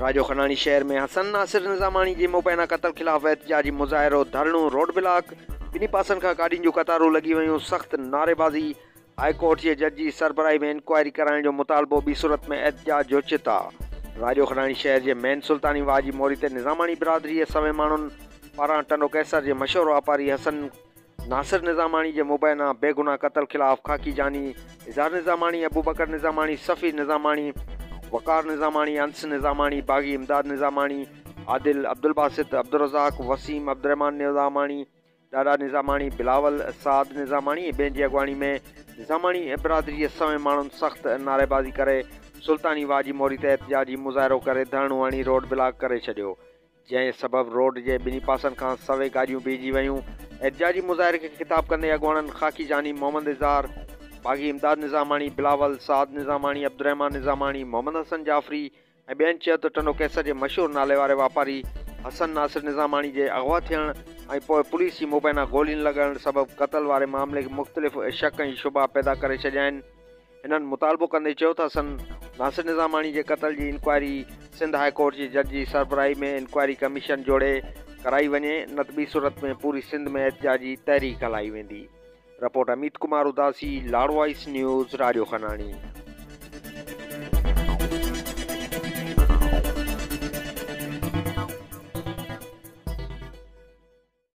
راڄو خناڻي شهر ۾ حسن ناصر نظاماڻي جي مبينا قتل خلاف احتجاجي مظاهرو، ڌرڻو، روڊ بلاڪ، ٻنهي پاسن کان گاڏين جون قطارون لڳي ويون، سخت نعريبازي، هاء ڪورٽ جي جج جي سربراهي ۾ انڪوائري ڪرائڻ جو مطالبو، ٻي صورت ۾ احتجاج جو چتاء. راڄو خناڻي شهر جي مين سلطاني واهه جي موري تي نظاماڻي برادري جي سوين ماڻهن پاران ٽنڊو قيصر جي مشهور واپاري حسن ناصر نظاماڻي جي مبينا بيگناهه قتل خلاف خاڪي جاني، اظهار نظاماڻي، ابوبڪر نظاماڻي، سفير نظاماڻي، وقار نظاماڻي، انس نظاماڻي، باغي امداد نظاماڻي، عادل، عبدالباسط، عبدالرزاق، وسيم، عبدالرحمان نظاماڻي، ڏاڏا نظاماڻي، بلاول، سعد نظاماڻي ۽ ٻين جي اڳواڻي ۾ نظاماڻي برادري جي سوين ماڻهن سخت نعريبازي ڪري سلطاني واهه جي موري تي احتجاجي مظاهرو ڪري ڌرڻو هڻي روڊ بلاڪ ڪري ڇڏيو. جنهن سبب روڊ جي ٻنهي پاسن کان سوين گاڏيون بيهجي ويون. احتجاجي مظاهري کي خطاب ڪندي اڳواڻن خاڪي جاني، محمد اظهار، باغي امداد نظاماڻي، بلاول، سعد نظاماڻي، عبدالرحمان نظاماڻي، محمد حسن جعفري ۽ ٻين چيو ته ٽنڊو قيصر جي مشهور ناليواري واپاري حسن ناصر نظاماڻي جي اغوا ٿيڻ ۽ پوء پوليس جي مبينا گولين لڳڻ سبب قتل واري معاملي مختلف شڪ ۽ شبها پيدا ڪري ڇڏيا آهن. هنن مطالبو ڪندي چيو ته حسن ناصر نظاماڻي جي قتل جي انڪوائري سنڌ هاء ڪورٽ جي جج جي سربراهي ۾ انڪوائري ڪميشن جوڙي ڪرائي وڃي نه ته ٻي صورت ۾ پوري سنڌ ۾ احتجاجي تحريڪ هلائي ويندي. Report Amit Kumar Udasi, Lar voice news, Rajo Khanani.